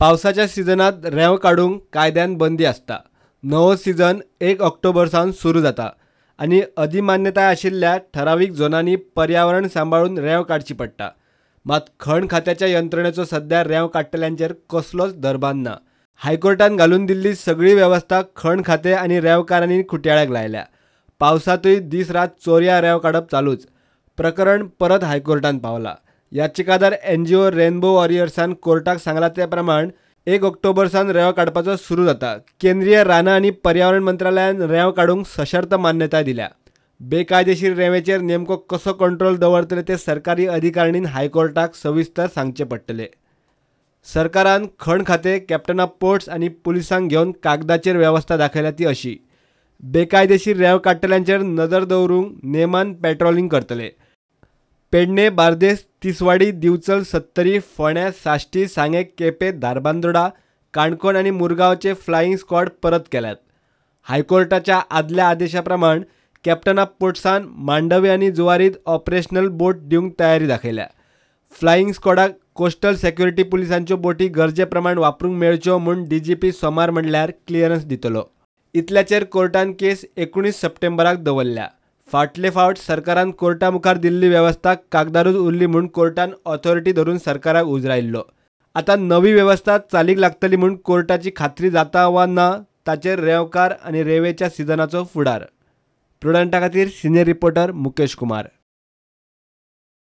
पावसाच्या सिजनात रेंव काडूंक कायद्यान बंदी आसता. नवो सिजन 1 ऑक्टोबर सावन सुरू जाता आनी अधिमान्यताय आशिल्ल्या ठरावीक झोनांनी पर्यावरण सांबाळून रेंव काडची पडटा. मात खण खात्याच्या यंत्रणेचो सध्या रेंव काडटल्यांचेर कसलोच दरबान ना. हायकोर्टान घालून दिल्ली सगळी वेवस्था खण खाते आनी रेंवकारांनी खुटयाळ्याक लायल्या. पावसांतूय दीस रात चोरयां रेंव काडप चालूच. प्रकरण परत हायकोर्टान पावला. याचिकादार एनजीओ रेनबो वॉरियर्सान कोर्टाक सांगला ते प्रमाण 1 ऑक्टोबर सावन रेंव काडपाचो सुरू जाता. केंद्रीय रानां आनी पर्यावरण मंत्रालयान रेंव काडूंक सशर्त मान्यताय दिल्या. बेकायदेशीर रेंवेचेर नेमको कसो कंट्रोल दवरतले ते सरकारी अधिकारणीन हायकोर्टाक सविस्तर सांगचे पडटले. सरकारान खण खाते, कॅप्टन ऑफ पोर्ट्स आनी पुलिसांक घेवन कागदाचेर वेवस्था दाखयल्या ती अशी. बेकायदेशीर रेंव काडटल्यांचेर नदर दवरूंक नेमान पेट्रोलिंग करतले. पेडणे, बार्देस, तिसवाडी, दिवचल, सत्तरी, फोंड्या, साश्टी, सांगें, केपें, धारबांदोडा, काणकोण आनी मुरगांवचे फ्लायिंग स्क्वॉड परत केल्यात. हायकोर्टाच्या आदल्या आदेशा प्रमाण कॅप्टन ऑफ पोर्ट्सान मांडवी आनी जुवारीत ऑपरेशनल बोट दिवंक तयारी दाखयल्या. फ्लायिंग स्क्वॉडाक कोस्टल सेक्युरिटी पुलिसांच्यो बोटी गरजे प्रमाण वापरूंक मेळच्यो म्हूण डीजीपी सोमार म्हणल्यार क्लियरन्स दितलो. इतल्याचेर कोर्टान केस 19 सप्टेंबराक दवरल्या. फाटले फावट सरकारान कोर्टा मुखार दिल्ली वेवस्था कागदारूच उरली म्हूण कोर्टान ऑथॉरिटी धरून सरकाराक उजरायल्लो. आतां नवी वेवस्था चालीक लागतली म्हूण कोर्टाची खात्री जाता वा ना ताचेर रेंवकार आनी रेंवेच्या सिजनाचो फुडार. प्रुडंटा खातीर सिनियर रिपोर्टर मुकेश कुमार.